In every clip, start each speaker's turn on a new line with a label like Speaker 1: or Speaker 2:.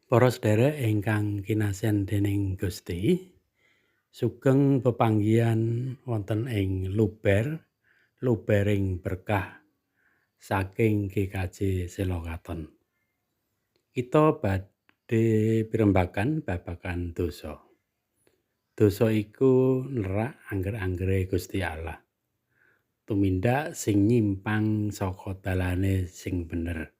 Speaker 1: Para sedherek ingkang kinasih dening Gusti, sugeng pepanggihan wonten ing Luber, lubering berkah saking GKJ Selokaton. Kita badhe pirembagan babagan dosa. Dosa iku nerak angger-anggere Gusti Allah. Tumindak sing nyimpang saka dalane sing bener.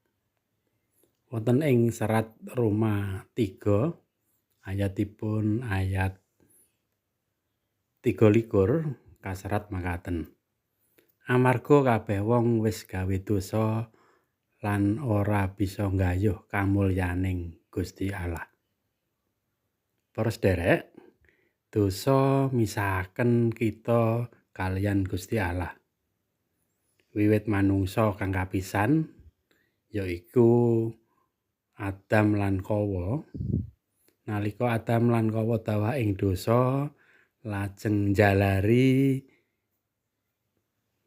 Speaker 1: Wonten ing serat Roma 3 ayatipun ayat 23 kaserat makaten. Amarga kabeh wong wis gawe dosa lan ora bisa nggayuh kamulyaning Gusti Allah. Para sedherek, dosa misahaken kita kaliyan Gusti Allah. Wiwit manungsa kang kapisan yaiku Adam lan Hawa. Nalika Adam lan Hawa dawah ing dosa, lajeng njalari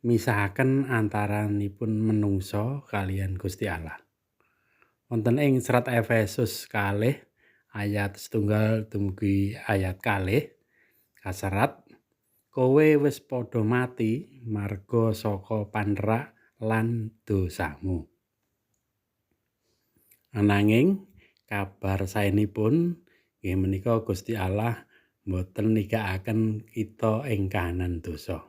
Speaker 1: misahaken antaranipun menungsa kaliyan Gusti Allah. Wonten ing serat Efesus 2 ayat 1 dumugi ayat 2 kaserat, kowe wis padha mati marga saka panerak lan dosamu. Ananging kabar saenipun inggih menika Gusti Allah mboten nigakaken kita ing kahanan dosa.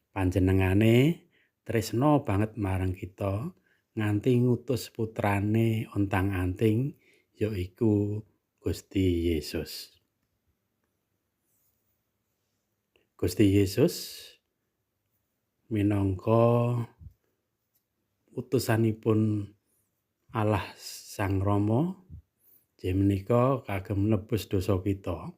Speaker 1: Panjenengane tresna banget marang kita nganti ngutus putrane ontang-anting yaiku Gusti Yesus. Gusti Yesus minangka utusanipun Allah Sang Rama menika kagem nebus dosa kita.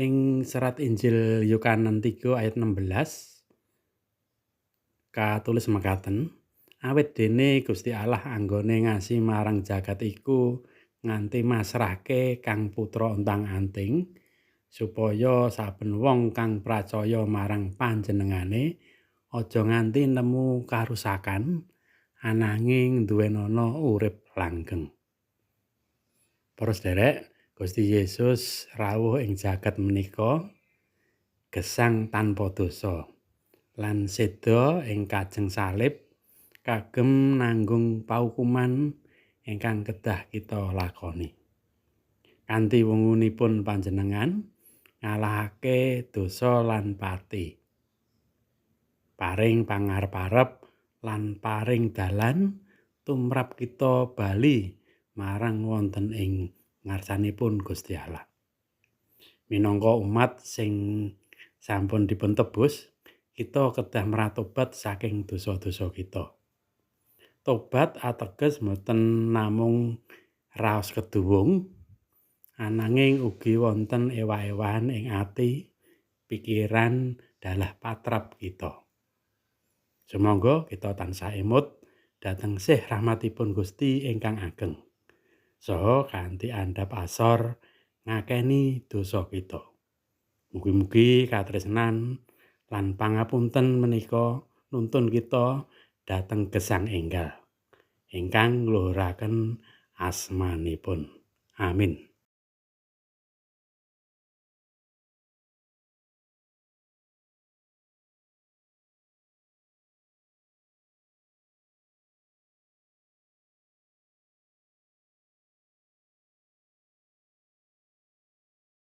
Speaker 1: Ing serat Injil Yohanes 3 ayat 16 katulis mekaten, awit dene Gusti Allah anggone ngasih marang jagat iku nganti masrahke Kang Putra ontang-anting supaya saben wong kang pracaya marang panjenengane aja nganti nemu karusakan ananging duwenana urip langgeng. Para sedherek, Gusti Yesus rawuh ing jagat menika gesang tanpa dosa lan seda ing kajeng salib kagem nanggung paukuman ingkang kedah kita lakoni. Kanthi wungunipun panjenengan ngalahake dosa lan pati. Paring pangarep-arep lan paring dalan tumrap kita bali marang wonten ing ngarsanipun Gusti Allah. Minangka umat sing sampun dipun tebus, kita kedah mratobat saking dosa-dosa kita. Tobat ateges mboten namung raos keduwung, ananging ugi wonten ewah-ewahan ing ati, pikiran, dalah patrap kita. Sumangga kita tansah emut dhateng sih rahmatipun Gusti ingkang ageng. Saha kanthi andhap asor ngakeni dosa kita. Mugi-mugi katresnan lan pangapunten menika nuntun kita dhateng gesang enggal ingkang ngluhuraken asmanipun. Amin.